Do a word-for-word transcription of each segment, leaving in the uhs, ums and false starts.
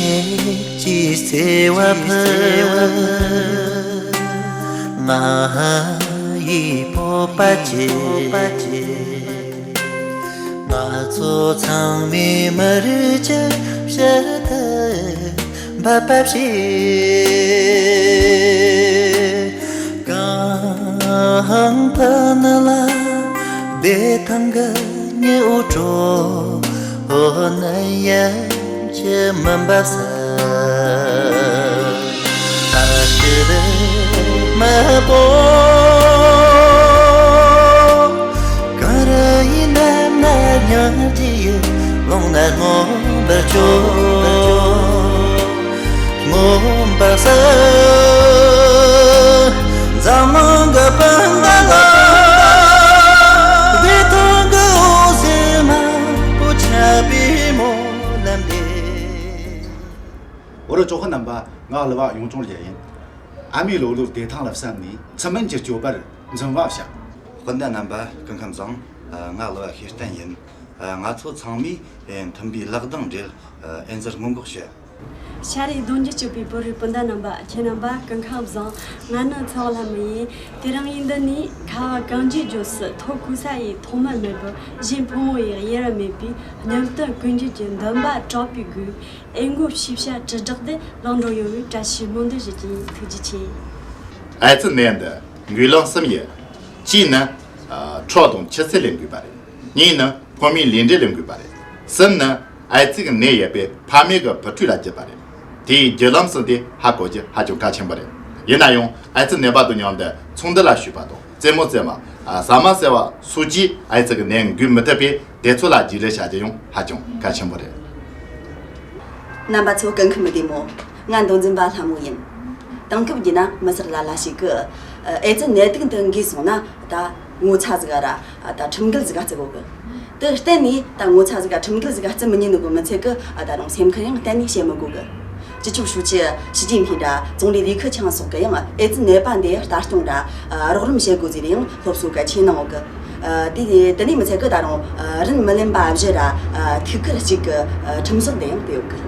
ཅིའི་བརྩེ་བ་ཕུལ། ང་ཡི་སྤོབས་པ་ཆེ། ང་ཚོ་ཚང་མས་མི་རིགས་ཀྱི་ཕྱིར་དུ་འབད་པ་བྱེད། གང་ཕན་ལ་བདེ་ཐང་གི་ཉི་འོད་དྲོ། འོ་ན་ཡིད་ཀྱི་མུན་པ་སེལ། ད་ཕྱིར་མི་སྤོ། གངས་རི་ཡི་ནང་ན་ཉལ་གྱི་ཡུལ། རླུང་ནི་སྔོན་པར་བསྐྱོད། སྔོན་པར་གསལ། འཛམ་གླིང་གི་སྤུན་ཟླ་ལ། བདེ་ཐང་གི་འོད་ཟེར་མང་པོ་ཁྱབ་པའི་སྨོན་ལམ་འདེབས། ཨོ་རོ་ཅོག་ཁ་རྣམ་པ། ང་གླུ་བ་གཡུང་དྲུང་ལགས་ཡིན། ཨ་མའི་ལོ་ལོ་བདེ་ཐང་ལ་བསམ་ནས་ཚུལ་མིན་གྱི་སྤྱོད་པར་འཛིན་པ་བྱ། སྤུན་ཟླ་རྣམ་པ་སྐུ་ཁམས་བཟང་། ང་གླུ་བ་ཤེས་བརྟན་ཡིན། ང་ཚོ་ཚང་མས་མཐུན་པའི་ལག་གདང་སྦྲེལ། ཨེ་ཙི་སྔོན་འགོག་བྱེད། ཤ་རིགས་གདོན་གྱིས་གཅོད་པའི་བོད་རིགས་སྤུན་ཟླ་རྣམ་པ། ཁྱེད་རྣམ་པ་སྐུ་ཁམས་བཟང་། ང་ནི་ཚེ་དབང་ལྷ་མོ་ཡིན། དེ་རིང་ཡིན་འདི་ནི་ཁ་བ་གངས་ཀྱི་རྒྱབ་སུ། ཐོག་ཁུ་ས་ཡི་ཐོག་མ་མེད་པར། གཞན་ཕོ་མོ་ཡི་དབྱེ་བ་མེད་པའི། སྙིང་གཏམ་ཀུན་བརྗོད་ཀྱི་འདུན་པ་དྲག་པོས་བསྒོས། ཨེ་མགོ་ཤེས་བྱ་དྲིལ་བསྒྲགས་ཏེ། ལེགས་འགྲུབ་ཡོང་བའི་བཀྲ་ཤིས་སྨོན་འདུན་ཞུ་རྒྱུ་ཡིན། ཐུགས་རྗེ་ཆེ། ཨེ་ཙི་ནད་འདི་འགོས་ལམ་གསུམ་ཡོད། གཅིག་ནི། ཨ། ཁྲག་དང་མཆུ་སེར་ལས་འགོས་པ་རེད། གཉིས་ནི་ཕོ་མོའི་ལུས་འབྲེལ་ལས་འགོས་པ་རེད། གསུམ་ནི་ཨེ་ཙི་གི་ནད་ཡོད་པའི་ཕ་མེས་ཀྱི་བུ་ཕྲུག་ལ་འགོས་པ་རེད། དེའི་རྒྱུ་ལམ་གསུམ་དེ་ཧ་གོ་རྒྱུ་ཧ་ཅང་གལ་ཆེན་པོ་རེད། ཡིན་ན་ཡང་ཨེ་ཙི་ནད་པ་དང་མཉམ་དུ་ཚོགས་འདུ་ལ་ཞུགས་པ་དང་། རྩེད་མོ་རྩེ་བ། ཟ་མ་ཟ་བ་སོགས་ཀྱིས་ཨེ་ཙི་གི་ནད་འགོས་མི་ཐུབ་པས། དེ་ཚོ་ལ་བརྒྱུད་རེས་བྱ་རྒྱུ་ཡང་ཧ་ཅང་གལ་ཆེན་པོ་རེད། རྣམ་པ་ཚོ་སྐུ་ཁམས་བདེ་མོ། ང་མདོ་འཛིན་པ་ལྷ་མོ་ཡིན། དེང་སྐབས་བརྒྱུད་ན་མི་སེར་ལ་ལ་ཞིག་གིས་ཨེ་ཙི་ནད་དུག་འདི་འགོས་སོང་ན། ད་ངོ་ཚ་ཟིག་ར། ད་ཁྲིམས་འགལ་ཟིག་བརྩི་གོ་གི། དེ་གཏན་ནས་ད་ངོ་ཚ་ཟིག་ཁྲིམས་འགལ་ཟིག་བརྩི་མི་ཉན་ནོ་གི་མི་ཚད་གི། ད་རུང་སེམས་ཁུར་ཡང་གཏན་ནས་བྱེད་མི་དགོས་གི། སྤྱི་ཁྱབ་ཧྲུའུ་ཅི་ཞི་ཅིན་ཕིང་དང་ཙུང་ལི་ལི་ཁེ་ཆང་སོགས་ཀྱིས་ཡང་ཨེ་ཙི་ནད་པ་འདི་ལྟ་སྐྱོང་དང་རོགས་རམ་བྱེད་དགོས་ཟེར་ཡང་སློབ་གསོ་གལ་ཆེན་གནང་ཡོད་གི། དེ་དེ་ནས་མི་ཚད་གི། ད་རུང་རིན་མི་ལེན་པ་བཞི་ར་ཐུགས་ཁུར་གཅིག་གི་ཁྲིམས་སྲོལ་འདི་ཡང་བཏོད་ཡོད་གི།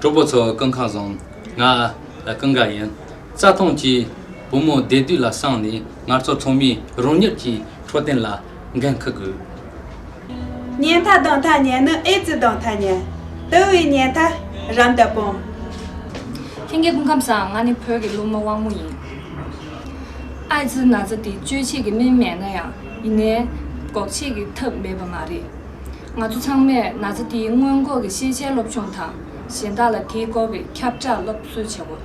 གྲོགས་པོ་ཚོ་སྐུ་ཁམས་བཟང་། ང་ཀུན་དགའ་ཡིན། རྩྭ་ཐང་གི་བུ་མོ་བདེ་སྡུག་ལ་བསམ་ནས། ང་ཚོ་ཚང་མས་རང་ཉིད་ཀྱི་འཕྲོད་བསྟེན་ལ་འགན་འཁུར་དགོས། ཉལ་ཐ་གདོང་ཐ་ཉལ་ནི་ཨེ་ཙི་གདོང་ཐ་ཉལ། དུ་བའི་ཉལ་ཐ་རམ་ད་སྤོང་། ལྷན་རྒྱས་སྐུ་ཁམས་བཟང་། ང་ནི་བོད་ཀྱི་སློབ་མ་དབང་མོ་ཡིན། ཨེ་ཙི་ན་ཚ་དེ་བཅོས་བྱེད་ཀྱི་སྨན་མེད་ན་ཡང་། ཡིན་ནའི་འགོག་བྱེད་ཀྱི་ཐབས་མེད་པ་མ་རེད། ང་ཚོ་ཚང་མས་ན་ཚ་དེའི་སྔོན་འགོག་གི་ཤེས་བྱའི་སློབ་སྦྱོང་དང་། གཞན་དག་ལ་དེའི་སྐོར་གྱི་ཁྱབ་བསྒྲགས་སློབ་གསོ་བྱེད་དགོས།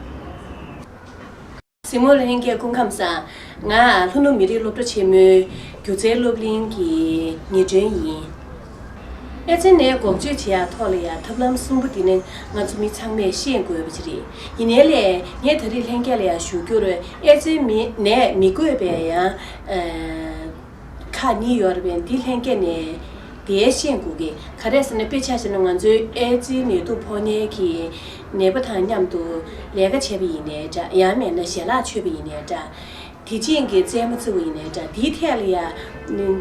གཟིགས་མོ་ལྷན་རྒྱས་སྐུ་ཁམས་བཟང་། ང་ལྷོ་ནུབ་མི་རིགས་སློབ་གྲྭ་ཆེན་མོའི་སྒྱུ་རྩལ་སློབ་གླིང་གི་ངེས་སྒྲོན་ཡིན། ཨེ་ཙི་ནད་འགོག་བཅོས་བྱེད་ཡག་ཐོག་ལ་ཡང་ཐབས་ལམ་གསུམ་པོ་འདི་ནི་ང་ཚོ་མི་ཚང་མས་ཤེས་དགོས་པ་ཅིག་རེད། ཡིན་ནའི་ལས་ངས་ད་རེས་ལྷན་རྒྱས་ལ་ཡང་ཞུ་རྒྱུར། ཨེ་ཙི་མི་ནད་མི་འགོས་པའི་ཡང་ཨ་ཁག་གཉིས་ཡོད་རེད་པས། འདི་ལྷན་རྒྱས་ནས་དེ་ཤེས་དགོས་ཀི། ག་རེ་ཟེར་ན། དཔེ་ཆ་བཞག་ན་ང་ཚོའི་ཨེ་ཙི་ནད་དུག་ཕོག་མཁན་གྱི་ནད་པ་དང་མཉམ་དུ་ལས་ཀ་བྱས་པ་ཡིན་ནའི་འདྲ། ཡང་མིན་ན་ཞལ་ལག་མཆོད་པ་ཡིན་ནའི་འདྲ། དེ་ཅན་གྱི་རྩེད་མོ་རྩེ་བ་ཡིན་ནའི་འདྲ། དེའི་ཐད་ལ་ཡ།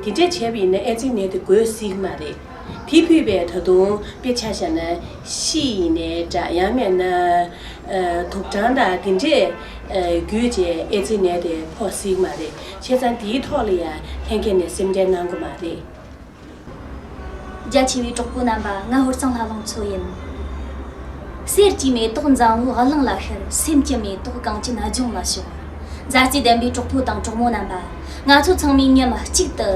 འདི་འདྲས་བྱས་པ་ཡིན་ན་ཨེ་ཙི་ནད་དེ་འགོས་སྲིད་ཀྱི་མ་རེད། དེ་ཕུད་པའི་ད་དུང་དཔེ་ཆ་བཞག་ན་ཤི་ཡིན་ནའི་འདྲ། ཡང་མིན་ན་ཨ་དུག་སྦྲང་དང་དེ་འདྲས་ཨ་འགོས་བྱས་ཨེ་ཙི་ནད་དེ་ཕོག་སྲིད་ཀྱི་མ་རེད། བྱས་ཙང་དེའི་ཐོག་ལ་ཡ་ལྷན་རྒྱས་ནས་སེམས་ཁྲལ་གནང་དགོས་མ་རེད། རྒྱ་ཆེ་བའི་གྲོགས་པོ་རྣམ་པ། ང་ཧོར་གཙང་ལྷ་ལུང་མཚོ་ཡིན། གསེར་གྱི་མེ་ཏོག་འཛམ་བུ་གླིང་ལ་ཤར། སེམས་ཀྱི་མེ་ཏོག་གངས་ཅན་ལྗོངས་ལ་ཕྱོགས། མཛའ་བརྩེ་ལྡན་པའི་གྲོགས་པོ་དང་གྲོགས་མོ་རྣམ་པ། ང་ཚོ་ཚང་མས་མཉམ་གཅིག་ཏུ་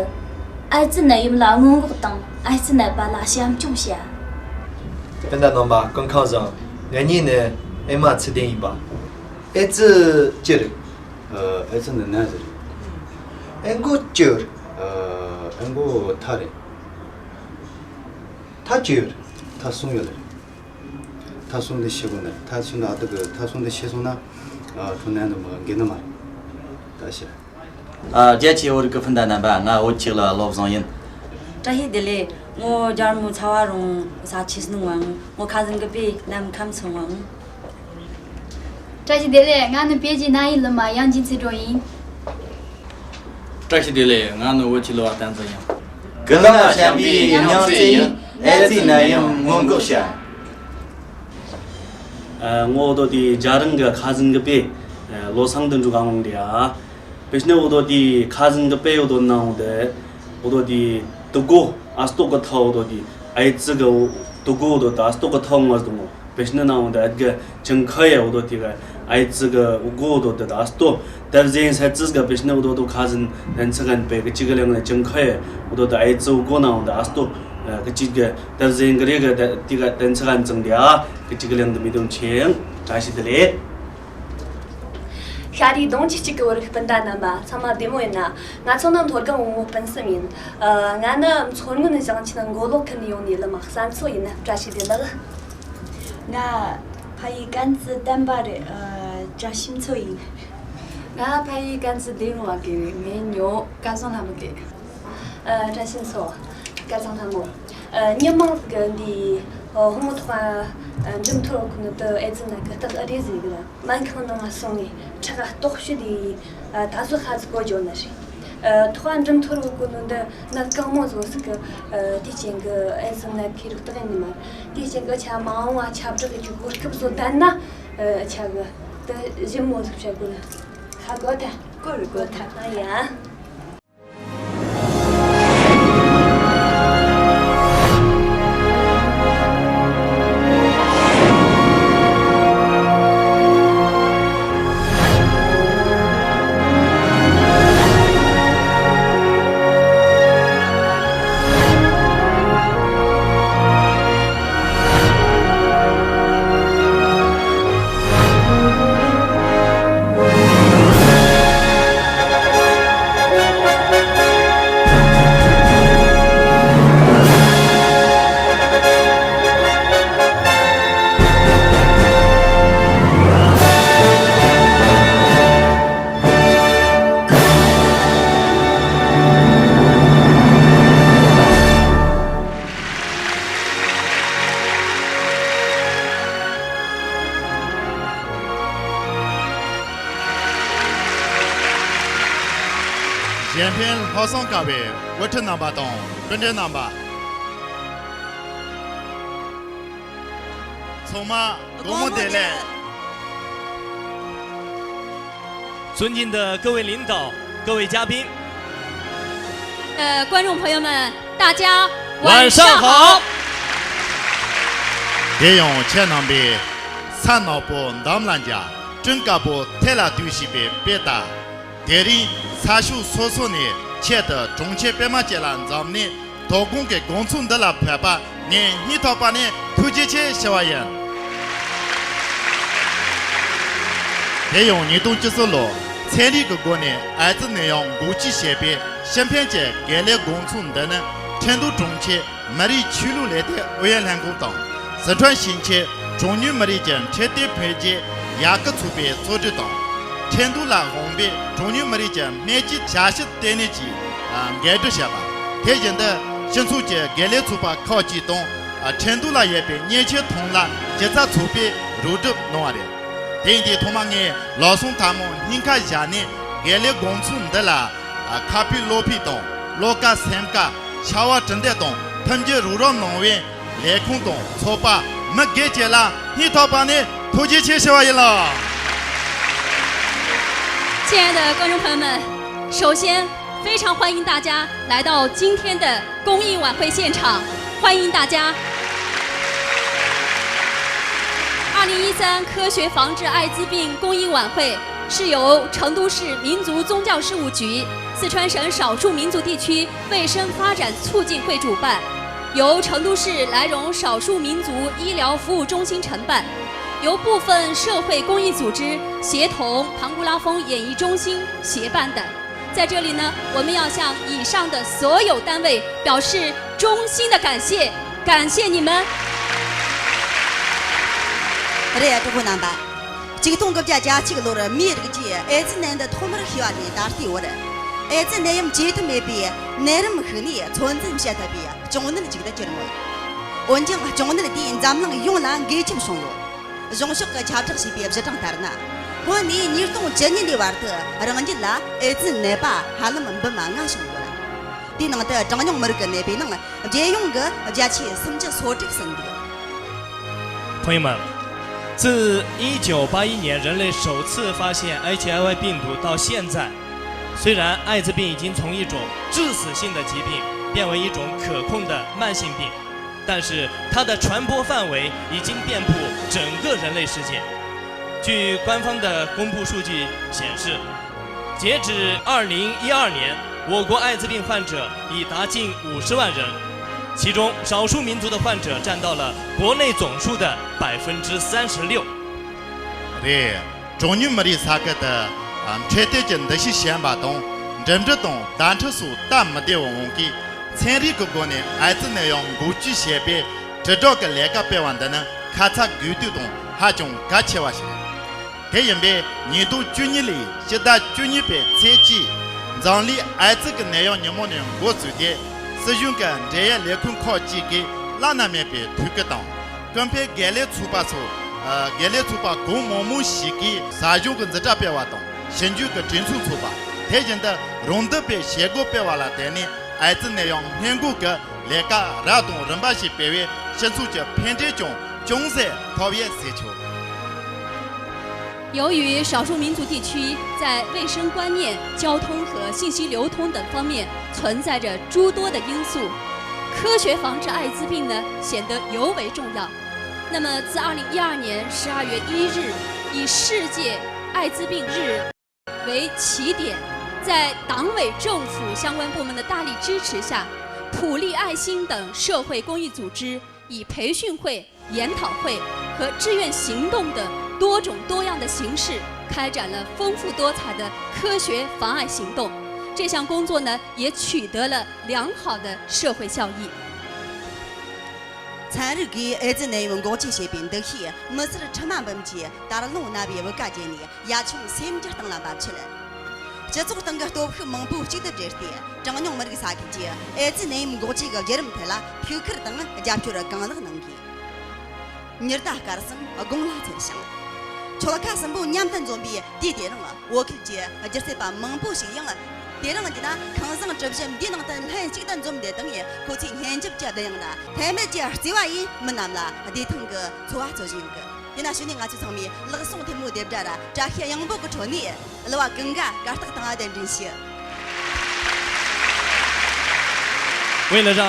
ཨེ་ཙི་ནད་ཡམས་ལ་སྔོན་འགོག་དང་། ཨེ་ཙི་ནད་པ་ལ་བྱམས་སྐྱོང་བྱ། སྤུན་ཟླ་རྣམ་པ་སྐུ་ཁམས་བཟང་། ངེད་གཉིས་ནི་ཨེ་མ་ཚེ་བརྟན་ཡིན་པ། ཨེ་ཙི་ཅི་རེད། ཨ། ཨེ་ཙི་ནི་ནད་ཟེར། ཨེ་མགོ་ཅི་རེད། ཨ། ཨེ་མགོ་ཐ་རེད། ཐ་ཅི་ཡོད་རེད། ཐ་གསུམ་ཡོད་རེད། ཐ་གསུམ་འདི་ཤེས་དགོས་ནི་རེད། ཐ་གསུམ་འདི་ཨ་ཏི་གི་ཐ་གསུམ་འདི་ཤེས་སོང་ན། ཨ། འཕྲོད་ནད་འདི་མ་འགོས་ནི་མ་རེད། ད་ཤེས། ཨ། རྒྱ་ཆེ་བོ་རིགས་ཀྱི་སྤུན་ཟླ་རྣམ་པ། ང་བོད་ཆིག་ལ་བློ་བཟང་ཡིན། བཀྲ་ཤིས་བདེ་ལེགས། ངོ་རྒྱལ་མོ་ཚ་བ་རོང་ས་ཆི་སྣུ་ངང་། ངོ་ཁ་ཟིན་གི་པི་ནམ་ཁམས་སོང་ངང་། བཀྲ་ཤིས་བདེ་ལེགས། ང་ནི་བོད་ཀྱི་ན་ཡི་ལི་མ་ཡང་ཅིན་ཚེ་སྒྲོན་ཡིན། བཀྲ་ཤིས་བདེ་ལེགས། ང་ནི་བོད་ཀྱི་ལི་བ་བསྟན་འཛིན་ཡིན། ཀུན་ལ་བྱམས་པའི་མྱང་ཚེ་ཡིན། ཨེ་ཙི་ནད་ཡམས་སྔོན་འགོག་བྱ། ངོ་བོ་དོ་དེ་རྒྱ་རང་གི་ཁ་ཟན་གི་པེ་ལོ་སང་དུ་འགྲོ་གང་རུང་རེད་ཨ། པེ་ཤ་ནི་འོ་དོ་དེ་ཁ་ཟན་གི་པེ་འོ་དོ་ནང་དེ་འོ་དོ་དེ་དུ་གོ་ཨ་སྟོ་གི་ཐོ་འོ་དོ་དེ་ཨའི་ཙི་གི་དུ་གོ་འོ་དོ་དེ་ཨ་སྟོ་གི་ཐོ་ངོ་ཟ་དུ་ངོ་པེ་ཤ་ནི་ནང་འོ་དོ་ཨ་གི་ཅང་ཁ་ཡ་འོ་དོ་དེ་གི་ཨའི་ཙི་གི་འོ་གོ་འོ་དོ་དེ་ཨ་སྟོ་དེ་ཟེན་སད་ཙི་གི་པེ་ཤ་ནི་འོ་དོ་དོ་ཁ་ཟན་དན་ཚི་གན་པེ་གི་ཅི་གི་ལེང་ལ་ཅང་ཁ་ཡ་འོ་དོ་དེ་ཨའི་ཙི་འོ་གོ་ནང་འོ་དོ་ཨ་སྟོ་གི་ཅི་གི་དེ་ཟེན་གི་རེ་གི་དེ་གི་དན་ཚི་གན་ཙང་དེ་ཨ་གི་ཅི་གི་ལེང་དེ་མི་དུམ་ཆེ་ཡང་བཀྲ་ཤིས་བདེ་ལེགས། ཤ་རི་གདོང་གཅིག་གཅིག་གི་བར་སྤུན་ཟླ་རྣམ་པ་ཚང་མ་བདེ་མོ་ཡིན་ན། ང་ཚོ་ནི་མཐོ་སྒང་བུ་མོ་སྤུན་གསུམ་ཡིན། ཨ། ང་ནི་མཚོ་སྔོན་ཞིང་ཆེན་མགོ་ལོག་ཁུལ་ནས་ཡོང་ནས་ལི་མ་བསམ་ཚོགས་ཡིན། བཀྲ་ཤིས་བདེ་ལེགས། ང་ཕ་ཡུལ་ཀན་ཙི་བསྟན་པ་རེད། ཨ། བཀྲ་ཤིས་མཚོ་ཡིན། ང་ཕ་ཡུལ་ཀན་ཙི་བདེ་མོ་བ་གི་མེ་ཉོ་སྐལ་བཟང་ལྷ་མོ་གི། ཨ། བཀྲ་ཤིས་མཚོ། སྐལ་བཟང་ལྷ་མོ། ཨ། ཉི་མ་གི་འདི་ཧོ་མོ་ཐོག་ཨ་འགྲིམ་ཐོར་ཁུ་ནུ་དུ་ཨེ་ཙི་ན་གི་སྟག་ཨ་རེ་ཟིག་གི་ལ། སྨན་ཁང་ནང་ང་སོང་ནས་ཁྲག་ལྟོགས་ཤི་དེ་ད་གཟོད་ཧ་ཟིག་གོ་འཇོག་ནི་རེད། ཐོག་འགྲིམ་ཐོར་བུ་གོ་ནོ་འདི་ནད་གང་མོ་བཟོ་ཟིག་གི། དེའི་རྐྱེན་གི་ཨེ་ཙི་ནད་ཁེ་རུ་སྟག་ཡིན་ནི་མ། དེའི་རྐྱེན་གི་ཆ་མ་འོང་བ་ཁྱབ་བསྒྲགས་གི་གོ་སྐབས་བཟོ་ལྡན་ན་ཆ་གི་དེ་ཞིམ་མོ་ཟིག་བྱ་དགོས་ནི། ཧ་གོ་ཐལ། གོ་རུ་གོ་ཐལ། ཨ་ཡ། གཞན་ཕན་ལྷག་བསམ་དཀར་བའི་དབུ་ཁྲིད་རྣམ་པ་དང་སྤུན་ཟླ་རྣམ་པ། ཚང་མ་དགོང་མོ་བདེ་ལེགས། 尊敬的各位领导、各位嘉宾，呃，观众朋友们，大家晚上好。 དེ་ཡང་ཁྱེད་རྣམ་པས་ས་ནག་པོ་འདམ་ལ་འཇག་སྤྲིན་དཀར་པོ་ཐལ་ལ་ལྟོས་ཞེས་པའི་དཔེ་ལྟར། དེ་རིང་ས་ཕྱོགས་སོ་སོ་ནས་ཆེད་དུ་གྲོང་ཁྱེར་པད་མ་ཅན་ལ་འཛོམས་ནས་དོ་དགོང་གི་དགོང་ཚོགས་འདི་ལ་ཕེབས་པ་ངས་སྙིང་ཐག་པ་ནས་ཐུགས་རྗེ་ཆེ་ཞུ་བ་ཡིན། དེ་ཡང་ཉིས་སྟོང་བཅུ་གསུམ་ལོར་ཚན་རིག་གི་སྒོ་ནས་ཨེ་ཙི་ནད་ཡམས་འགོག་བཅོས་བྱེད་པའི་ཕྱི་ཕན་གྱི་དགེ་ལས་དགོང་ཚོགས་འདི་ནི་ཁྲིན་ཏུའུ་གྲོང་ཁྱེར་མི་རིགས་ཆོས་ལུགས་ལས་དོན་ཨུ་ཡོན་ལྷན་ཁང་དང་། སི་ཁྲོན་ཞིང་ཆེན་གྲངས་ཉུང་མི་རིགས་ཀྱི་འཕྲོད་བསྟེན་འཕེལ་རྒྱས་ཡར་སྐུལ་ཚོགས་པའི་གཙོ་སྒྲིག་དང་། ཁྲིན་ཏུའུ་ལ་དབང་བའི་གྲངས་ཉུང་མི་རིགས་ཀྱི་སྨན་བཅོས་བྱ་གཞི་ལྟེ་གནས་ཀྱིས་འགན་སྒྲུབ་བྱས་པ། དེ་བཞིན་དུ་སྤྱི་ཚོགས་ཀྱི་དགེ་ལས་ཚོགས་པ་ཁག་ཅིག་དང་། ཁྲིན་ཏུའུ་ལ་ཡོད་པའི་མཉེན་ཆས་ཐོན་ལམ་སྒྱུ་རྩལ་ཚོགས་པས་རོགས་སྒྲུབ་གནང་བ་རེད། དེ་ཡིན་དུས་ཐོག་མར་ངས་ལོ་སོང་ཐལ་མོ་སྙིང་ཁར་བཞག་ནས་དགེ་ལས་དགོང་ཚོགས་འདི་ལ་ཁ་ཕྱོགས་བློ་ཕྱོགས་དང་བློ་དཀར་སེམས་དཀར་ཕྱར་བ་གྲུ་འདེགས་དང་མཐུན་འགྱུར་རོགས་རམ་གནང་བའི་ལས་ཁུངས་དང་ཚོགས་པ་མི་སྒེར་བཅས་ལ་སྙིང་ཐག་པ་ནས་ཐུགས་རྗེ་ཆེ་ཞུ་བ་ཡིན་ལགས། 亲爱的观众朋友们，首先非常欢迎大家来到今天的公益晚会现场，欢迎大家。二零一三科学防治艾滋病公益晚会是由成都市民族宗教事务局、四川省少数民族地区卫生发展促进会主办，由成都市莱荣少数民族医疗服务中心承办，由部分社会公益组织协同唐古拉峰演艺中心协办的。在这里呢，我们要向以上的所有单位表示衷心的感谢，感谢你们。 རེད། གྲོགས་པོ་རྣམ་པ། ཆིག་སྟོང་དགུ་བརྒྱ་གྱ་གཅིག་ལོར་མིའི་རིགས་ཀྱིས་ཨེ་ཙི་ནད་འདི་ཐོག་མར་ཤེས་པ་ནས་ད་ལྟའི་བར། ཨེ་ཙི་ནད་ཡམས་བཅོས་ཐབས་མེད་པའི་ནད་རིམས་ཤིག་ནས་ཚོད་འཛིན་བྱེད་ཐུབ་པའི་གཅོང་ནད་ཅིག་ཏུ་གྱུར་མོད། འོན་ཀྱང་གཅོང་ནད་འདིས་འཛམ་གླིང་ཡོངས་ལ་འགོས་ཁྱབ་བྱུང་ཡོད། གཞུང་ཕྱོགས་ཀྱིས་ཁྱབ་བསྒྲགས་བྱས་པའི་གཞི་གྲངས་ལྟར་ན། སྔོན་ནས་ཉིས་སྟོང་བཅུ་གཉིས་ལོའི་བར་དུ་རང་རྒྱལ་ལ་ཨེ་ཙི་ནད་པ་ཧ་ལམ་འབུམ་ལྔ་བྱུང་ཡོད། དེའི་ནང་དུ་གྲངས་ཉུང་མི་རིགས་ཀྱི་ནད་པའི་ནང་རྒྱལ་ཡོངས་ཀྱི་བརྒྱ་ཆ་སུམ་ཅུ་སོ་དྲུག་ཟིན་འདུག། 朋友们，自一九八一年人类首次发现 H I V 病毒到现在，虽然艾滋病已经从一种致死性的疾病变为一种可控的慢性病，但是它的传播范围已经遍布整个人类世界。据官方的公布数据显示，截止二零一二年，我国艾滋病患者已达近五十万人，其中少数民族的患者占到了国内总数的百分之三十六。རེད། གྲངས་ཉུང་མི་རིགས་ས་ཁུལ་དུ་འཕྲོད་བསྟེན་གྱི་འདུ་ཤེས་ཞན་པ་དང་། འགྲིམ་འགྲུལ་དང་བརྡ་འཕྲིན་སོགས་སྟབས་མི་བདེ་བའི་དབང་གིས། ཚན་རིག་གི་སྒོ་ནས་ཨེ་ཙི་ནད་ཡམས་འགོག་བཅོས་བྱེད་པའི་དྲིལ་བསྒྲགས་ཀྱི་ལས་ཀ་སྤེལ་བ་འདི་ནི་ཁ་ཚ་དགོས་གཏུགས་དང་ཧ་ཅང་གལ་ཆེ་བ་ཞིག་རེད། དེ་ཡིན་པས། ཉིས་སྟོང་བཅུ་གཉིས་ལོའི་ཕྱི་ཟླ་བཅུ་གཉིས་པའི་ཚེས་གཅིག་འཛམ་གླིང་ཨེ་ཙི་གི་ནད་ཡམས་ཉིན་མོ་ནས་འགོ་བཙུགས་ཏེ། སྲིད་གཞུང་གི་འབྲེལ་ཡོད་ལས་ཁུངས་ཁག་ཅིག་གིས་བླ་ན་མེད་པའི་ཐུགས་ཁུར་དང་། ཀུན་ཕན་དགེ་ལས་ཚོགས་པ་སོགས། ཨ། དགེ་ལས་ཚོགས་པ་གང་མང་མང་ཞིག་གིས་ཟབ་སྦྱོང་གི་འཛིན་གྲྭ་སྤེལ་བ་དང་། ཞིབ་འཇུག་གི་གྲོས་ཚོགས་འཚོགས་པ། དེ་བཞིན་དུ་རང་འདོད་པའི་བྱེད་སྒོ་སྤེལ་བ་ལ་བརྟེན་ནས། ཨེ་ཙི་ནད་ཡམས་སྔོན་འགོག་གི་ལས་ཀ་རབ་དང་རིམ་པ་ཞིག་སྤེལ་བས། སྤྱི་ཚོགས་ཀྱི་ཕན་འབྲས་ཀྱང་ཅུང་ཟད་ཐོབ་ཡོད་ཟེར་ཆོག། 由于少数民族地区在卫生观念、交通和信息流通等方面存在着诸多的因素，科学防治艾滋病呢显得尤为重要。那么，自二零一二年十二月一日以世界艾滋病日为起点，在党委政府相关部门的大力支持下，普利爱心等社会公益组织以培训会、研讨会和志愿行动等多种多样的形式，开展了丰富多彩的科学防艾行动。这项工作呢，也取得了良好的社会效益。 ཚན་རིག་གིས་ཨེ་ཙི་ནད་ཡམས་འགོག་བཅོས་བྱེད་པའི་འདུ་ཤེས་མི་སེར་ཁྲི་མ་འབུམ་གྱིས་དར་ལུང་ན་བའི་བུ་ག་བརྒྱུད་ནས་ཡ་ཆུང་སེམས་ཀྱི་གཏིང་ལ་འབབ་ཆེད། སྤྱི་ཚོགས་སྟེང་གི་སྟོབས་ཤུགས་མང་པོ་གཅིག་ཏུ་སྦྲེལ་ཏེ། གྲངས་ཉུང་མི་རིགས་ས་ཁུལ་གྱི་ཨེ་ཙི་ནད་ཡམས་འགོག་བཅོས་ཀྱི་བརྒྱུད་རིམ་ཐད་ལ་ཐུགས་ཁུར་དང་རྒྱབ་སྐྱོར་གང་ལེགས་གནང་དགོས། ཉི་ཟླ་སྐར་གསུམ་དགུང་ལ་ཚེས་བྱང་། ཆོལ་ཁ་གསུམ་པོ་མཉམ་དུ་འཛོམས་པའི་དུས་དེ་རིང་། བོད་ཁུལ་གྱི་སྒྱུ་རྩལ་པ་མང་པོ་ཞིག་ཡང་། དེ་རིང་འདི་ན་ཁང་བཟང་གྲུ་བཞི་འདིའི་ནང་དུ་ལྷན་ཅིག་ཏུ་འཛོམས་ཏེ་དང་། ཁོ་ཚོའི་སྙན་འཇེབས་ཀྱི་གླུ་དབྱངས་ལ་ཐའེ་མེད་ཀྱི་བརྩེ་བ་ཡིས་མི་རྣམས་ལ་བདེ་ཐང་གི་འཚོ་བ་སྩོལ་བཞིན་ཡོད་གི། དེ་ན་གཞུག་ནས་ང་ཚོ་ཚང་མས་ལག་ཟུང་ཐལ་མོ་སྡེབ་སྒྲ་ར་བཀྲ་ཤིས་གཡང་འབོད་ཀྱི་ཁྲོད་ནས། གླུ་བ་ཀུན་དགའ་གར་སྟེགས་སྟེང་ང་གདན་འདྲེན་ཞུ། 为了让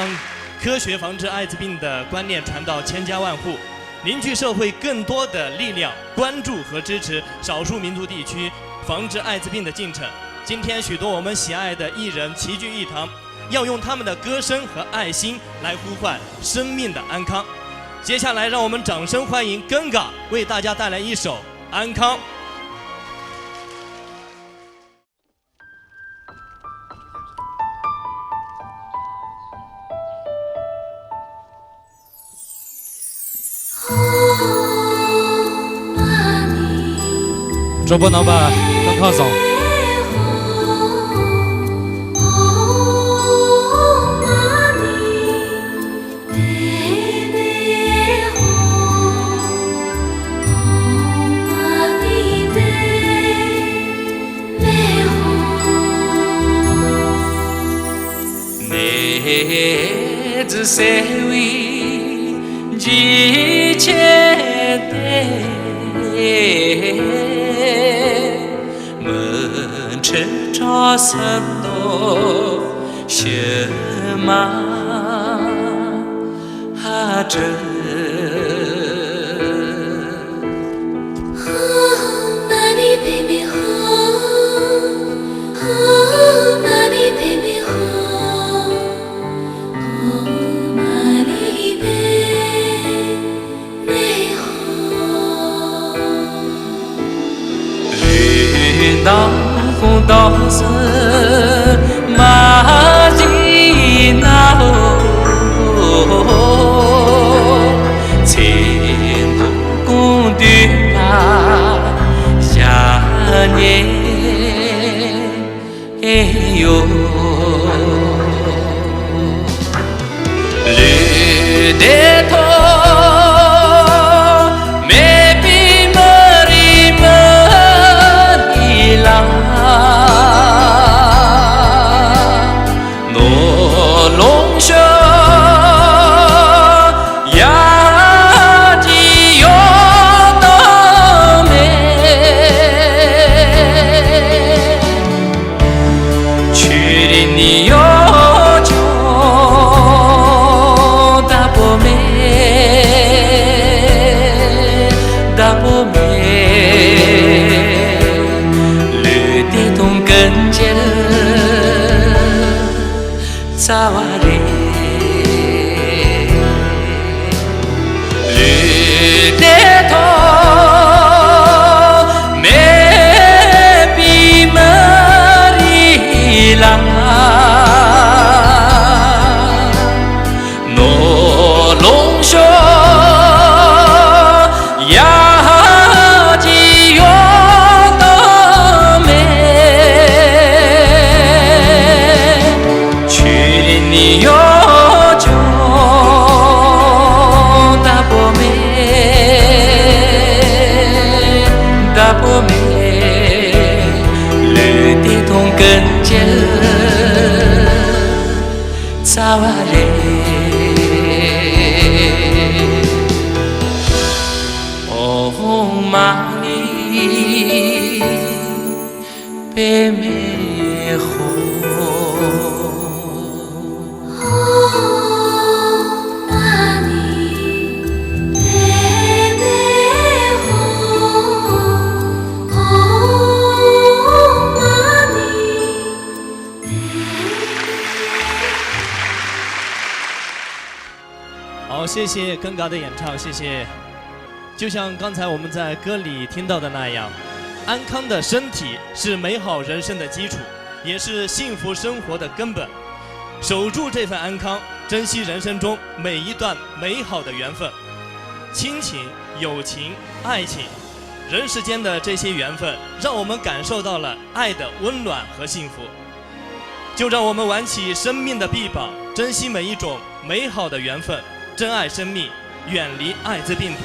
科学防治艾滋病的观念传到千家万户，凝聚社会更多的力量，关注和支持少数民族地区防治艾滋病的进程。今天，许多我们喜爱的艺人齐聚一堂，要用他们的歌声和爱心来呼唤生命的安康。接下来，让我们掌声欢迎 Ganga 为大家带来一首《安康》。 གྲོགས་པོ་རྣམ་པ། སྐུ་ཁམས་བཟང་། ཧོ་མ་ནི་པེ་མེ་ཧོ། ཨོ་ཤེ་ཤེ་ཀུན་དགའ་དེ་ཡན་ཁྲའོ་ཤེ་ཤེ། 就像刚才我们在歌里听到的那样，安康的身体是美好人生的基础，也是幸福生活的根本。守住这份安康，珍惜人生中每一段美好的缘分，亲情、友情、爱情，人世间的这些缘分，让我们感受到了爱的温暖和幸福。就让我们挽起生命的臂膀，珍惜每一种美好的缘分，珍爱生命，远离艾滋病毒。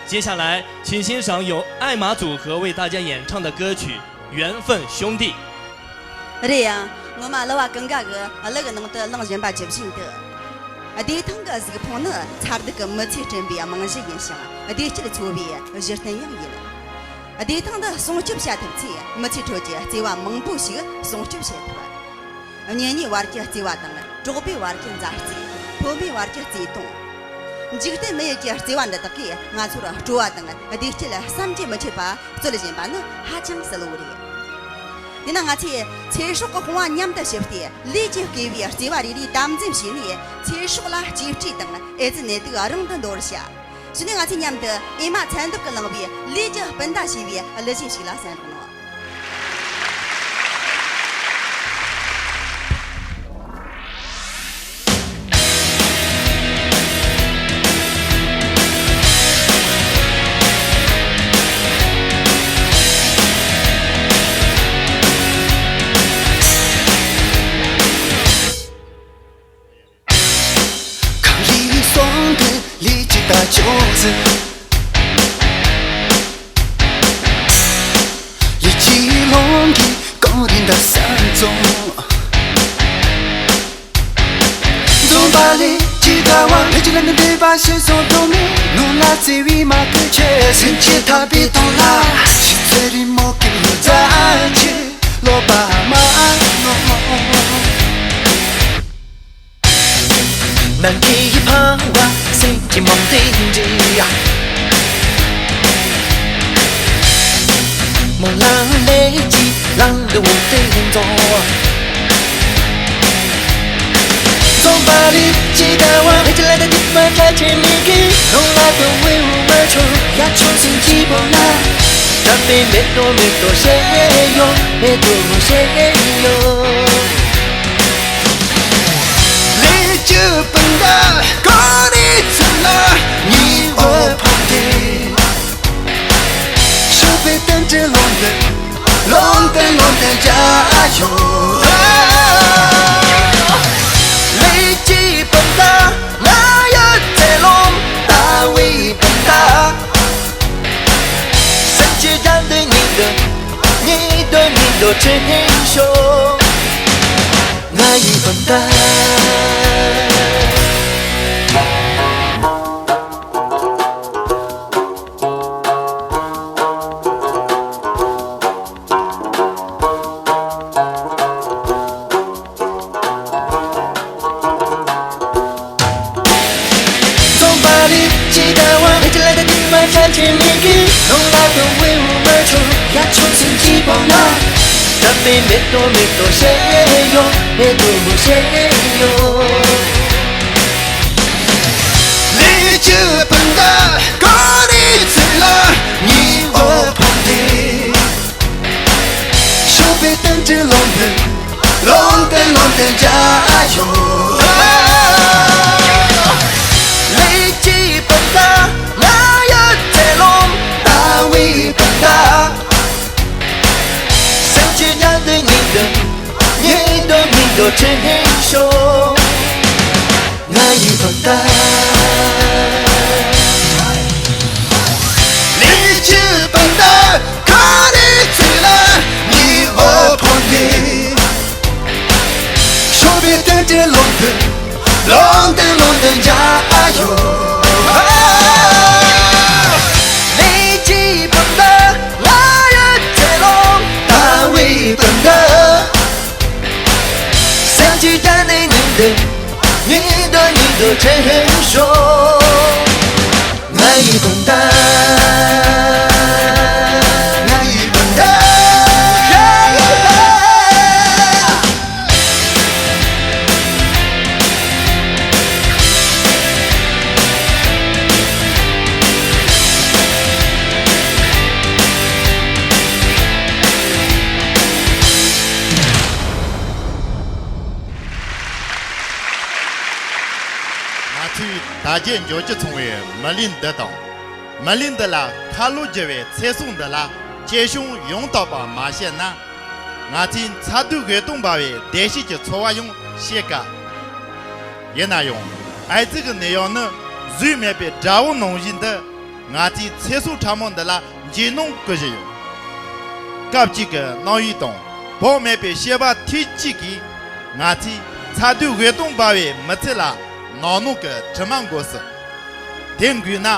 接下来，请欣赏由艾玛组合为大家演唱的歌曲《缘分兄弟》。 རེད་ཡ། ངོ་མ་གླུ་བ་ཀུན་དགའ་གི་གླུ་གི་ནང་དུ་གླེང་བཞིན་པ་ཇི་བཞིན་དུ། བདེ་ཐང་གི་གཟུགས་ཕུང་ནི་མཚར་སྡུག་གི་མི་ཚེ་བསྐྲུན་པའི་རྨང་གཞི་ཡིན་ཞིང་། བདེ་སྐྱིད་འཚོ་བའི་གཞི་རྟེན་ཡང་ཡིན། བདེ་ཐང་འདི་སྲུང་སྐྱོབ་བྱ་ཐུབ་ཚེ། མི་ཚེའི་ཁྲོད་ཀྱི་བརྩེ་བ་མང་པོ་ཞིག་སྲུང་སྐྱོབ་བྱེད་ཐུབ། གཉེན་ཉེ་བར་གྱི་བརྩེ་བ་དང་། གྲོགས་པོའི་བར་གྱི་མཛའ་བརྩེ། ཕོ་མོའི་བར་གྱི་བརྩེ་དུང་། འཇིག་རྟེན་མི་ཡུལ་གྱི་བརྩེ་བ་འདི་དག་གིས་ང་ཚོར་སྤྲོ་བ་དང་བདེ་སྐྱིད་བསམ་གྱིས་མི་ཁྱབ་པ་སྩོལ་བཞིན་པ་ནི་ཧ་ཅང་གསལ་བོ་རེད། དེས་ན་ང་ཚོས་ཚེ་སྲོག་གི་དཔུང་བ་མཉམ་དུ་གཤིབས་ཏེ། ལས་ཀྱིས་བསྐོས་པའི་བརྩེ་བ་རེ་རེ་དམ་འཛིན་བྱས་ནས། ཚེ་སྲོག་ལ་གཅེས་སྤྲས་དང་ཨེ་ཙི་ནད་དུག་རིང་དུ་འདོར་བྱ། གཞི་ནས་ང་ཚོས་མཉམ་དུ་ཨེ་མ་ཚེ་འདོད་ཀྱིས་བླངས་པའི་ལས་ཀྱི་སྤུན་ཟླ་ཞེས་པའི་གླུ་གཞས་ཤིག་ལ་གསན་རོགས་གནང་། གངས་རི་སོང་གི་ལི་ཅི་ད་ཅོག་ཟི། ལི་ཅི་ལོང་གི་གངས་རི་འདབ་ས་འཛོམས། འཛོམས་པ་ལི་ཅི་ད་བ་ཕེ་ཅི་ལ་ནི་འདི་བ་ཤི་སོང་དོ་མི་ནུ་ལ་ཙི་བི་མ་ཀི་ཆེ་སིན་ཅི་ཐ་པི་དོ་ལ་ཤི་ཚེ་རི་མོ་ཀི་ལུ་ཛ་ཆི་ལོ་པ་མ་ནོ། ནང་གི་ཕང་བ་སེམས་ཀྱི་མོ་དེ་འདྲི་ཡ། མོ་ལང་ལེ་ཅི་ལང་དུ་འོ་དེ་འདྲོ། ཙོང་པ་རི་ཅི་ད་བ་ཧེ་ཅི་ལ་ད་དི་མ་ཁ་ཆེ་མི་གི་ལོང་ལ་དུ་བེ་བུ་མ་ཆོ་ཡ་ཆོ་སིན་ཅི་པོ་ལ། ད་པེ་མེ་ཏོ་མེ་ཏོ་ཤེ་ཡོ་མེ་ཏོ་མོ་ཤེ་ཡོ། ལས་ཀྱི་སྤུན་ཟླ་ཀོ་ནི་ཚུན་ལ་ཉི་འོད་ཕོག་སྟེ། ཤོག་པའི་རྟེན་འབྲེལ་ལོང་སྟེ། ལོང་སྟེ་ལོང་སྟེ་འཇའ་ཡོད། ལས་ཀྱི་སྤུན་ཟླ་ང་ཡོད་ཚེ་ལོང་ལྟ་བའི་སྤུན་ཟླ། སེམས་ཀྱི་དགྲ་འདུལ་ཉིད་དུ། ཉིད་དུ་ཉིད་དུ་དྲན་ཤོག་ང་ཡི་བུ་ཟླ། ཙོང་པ་རི་ཅི་ད་བ་ཧེ་ཅི་ལ་ད་དི་མ་ཁ་ཆེ་མི་གི་ལོང་ལ་དུ་བེ་བུ་མ་ཆོ་ཡ་ཆོ་སིན་ཅི་པོ་ལ། ད་པེ་མེ་ཏོ་མེ་ཏོ་ཤེ་ཡོ་མེ་ཏོ་མོ་ཤེ་ཡོ། ལས་ཀྱི་སྤུན་ཟླ་ཀོ་རི་ཚུན་ལ་ཉི་འོད་ཕོག་སྟེ། ཤོག་པའི་རྟེན་འབྲེལ་ལོང་སྟེ། ལོང་སྟེ་ལོང་སྟེ་འཇའ་ཡོད། ལས་ཀྱི་སྤུན་ཟླ་ང་ཡོད་ཚེ་ལོང་ལྟ་བའི་སྤུན་ཟླ། སེམས་ཀྱི་དགྲ་འདུལ་ཉིད་དུ། ཉིད་དུ་ཉིད་དུ་དྲན་ཤོག་ང་ཡི་བུ་ཟླ། ལས་ཀྱི་སྤུན་ཟླ་ཀོ་རི་ཚུན་ལ་ཉི་འོད་ཕོག་སྟེ། ཤོག་པའི་རྟེན་འབྲེལ་ལོང་སྟེ། ལོང་སྟེ་ལོང་སྟེ་འཇའ་ཡོད། ལས་ 天黑无休，我一笨蛋，我一笨蛋。ང་ཚོས་དར་རྒྱས་འགྱུར་རྒྱུ་ཚང་བའི་མི་ལུས་འདི་དང་། མི་ལུས་འདི་ལ་ཁ་ལོ་བསྒྱུར་བའི་ཚེ་སྲོག་འདི་ལ་གཅེས་སྐྱོང་ཡང་དག་པ་མ་བྱས་ན། ང་ཚོས་མཚར་སྡུག་འོད་སྟོང་འབར་བའི་བདེ་སྐྱིད་ཀྱི་འཚོ་བ་ཡང་སྐྱེལ་དཀའ། ཡིན་ན་ཡང་། ཨེ་ཙི་གི་ནད་ཡམས་ནི་བཟོད་མེད་པའི་དགྲ་བོ་ནང་བཞིན་དུ། ང་ཚོའི་ཚེ་སྲོག་ཕྲ་མོ་འདི་ལ་འཇིགས་སྣང་སྐུལ་བཞིན་ཡོད། སྐབས་གཅིག་གི་རྣམ་དབྱེ་དང་བག་མེད་པའི་སྐྱེ་བ་ཐེངས་གཅིག་གིས། ང་ཚོའི་མཚར་སྡུག་འོད་སྟོང་འབར་བའི་མི་ཚེ་ལ་ནག་ནོག་གི་དྲི་མ་འགོས་སྲིད། དེ་འགོས་ན་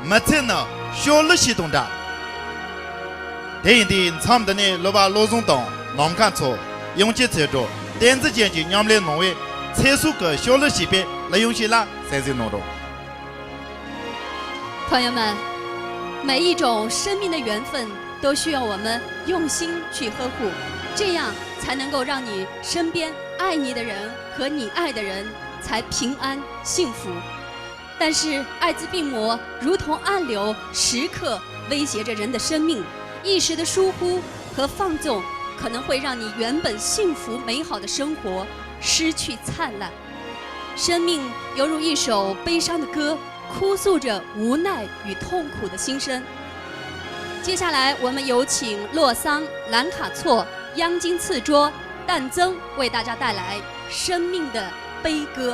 མི་ཚེ་ནི་ཤོ་ལོ་ཤི་དང་འདྲ། དེ་ཡིན་དུས་མཚམས་འདི་ནས་སློབ་པ་བློ་བཟང་དང་ནམ་མཁའ་མཚོ། དབྱངས་ཅན་ཚེ་སྒྲོན། བསྟན་འཛིན་ཅན་གྱིས་མཉམ་ལས་གནང་བའི་ཚེ་སྲོག་གི་ཤོ་ལོ་ཤི་པའི་ལ་ཡོང་ཤེས་ལ་གསན་གཟིགས་གནང་རོགས། 朋友们，每一种生命的缘分都需要我们用心去呵护，这样才能够让你身边爱你的人和你爱的人才平安幸福。但是，艾滋病魔如同暗流，时刻威胁着人的生命。一时的疏忽和放纵，可能会让你原本幸福美好的生活失去灿烂。生命犹如一首悲伤的歌，哭诉着无奈与痛苦的心声。接下来，我们有请洛桑、兰卡措、央金次卓、旦增为大家带来《生命的悲歌》。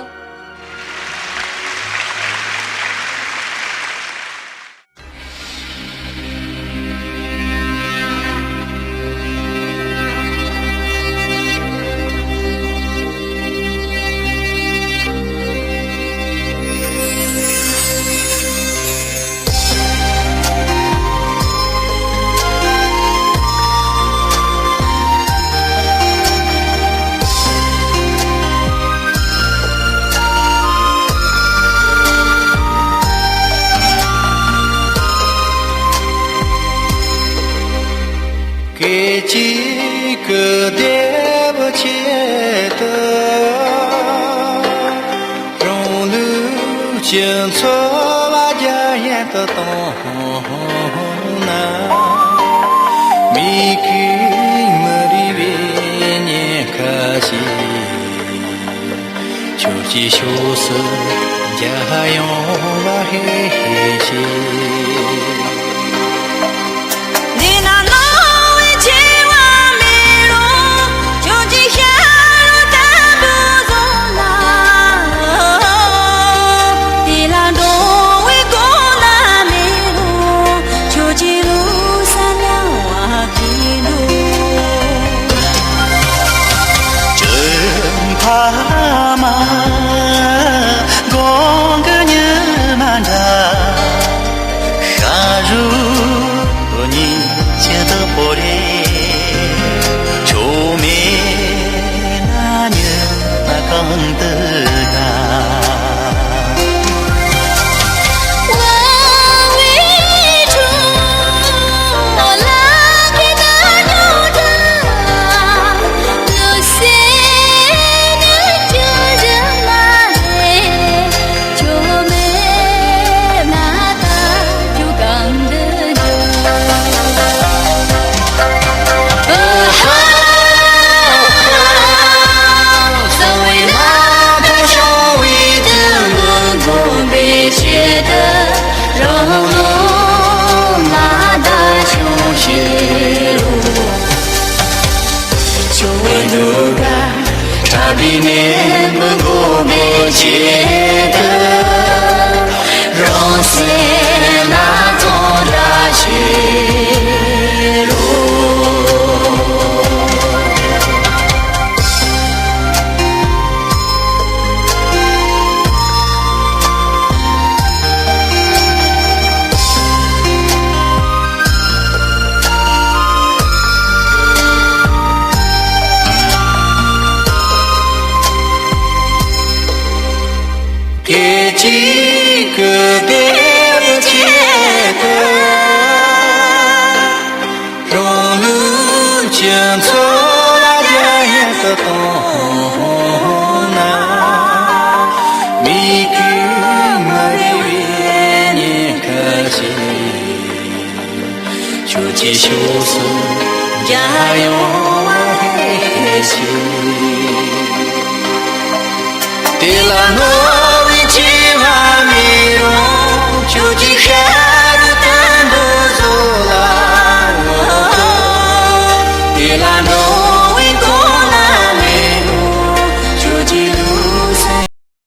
སྐད་ཅིག་གི་བདེ་བའི་ཆེད་དུ། རང་ལུས་ཀྱི་འཚོ་བ་རྒྱ་ཡན་དུ་བཏང་ན། མི་ཁུག་མི་རིང་བའི་ཉེན་ཁ་ཞིག་ཁྱོད་ཀྱི་ཕྱོགས་སུ་རྒྱལ་ཡོང་བ་ཧེ་ཧེ་ཞིག་འདི་ན་ནོར་བའི་བྱ་བ་མེད་རུང་། ཁྱོད་ཀྱི་ཤ་རུ་དམ་པོ་བཟུང་ན། དེ་ལ་འགྲོ་བའི་སྒོ་ན་མེད་རུང་། ཁྱོད་ཀྱི་ལུས་ས་ན་བ་གི་འདུག་ཕ་མ་གོང་གི་ཉི་མ་འདྲ། ཤ་རུ་ཉིན་བྱེད་དུ་པོ་རེ། ཁྱོད་མེད་ན་ཉི་མ་གང་དུ་དགའ། ཚོགས་ལ་རྒྱ་ཡན་དུ་གཏོང་ན། མི་ཀུན་མི་རིང་བའི་ཉེན་ཁ་ཞིག་ཁྱོད་ཀྱི་ཕྱོགས་སུ་འཇའ་ཡོང་བ་ཞིག་དེ་ལ་ནོར་བའི་འཆི་བ་མི་རུང་། ཁྱོད་ཀྱི་ཤ་རུས་དུད་འགྲོ་ཚོ་ལ། དེ་ལ་འགྲོ་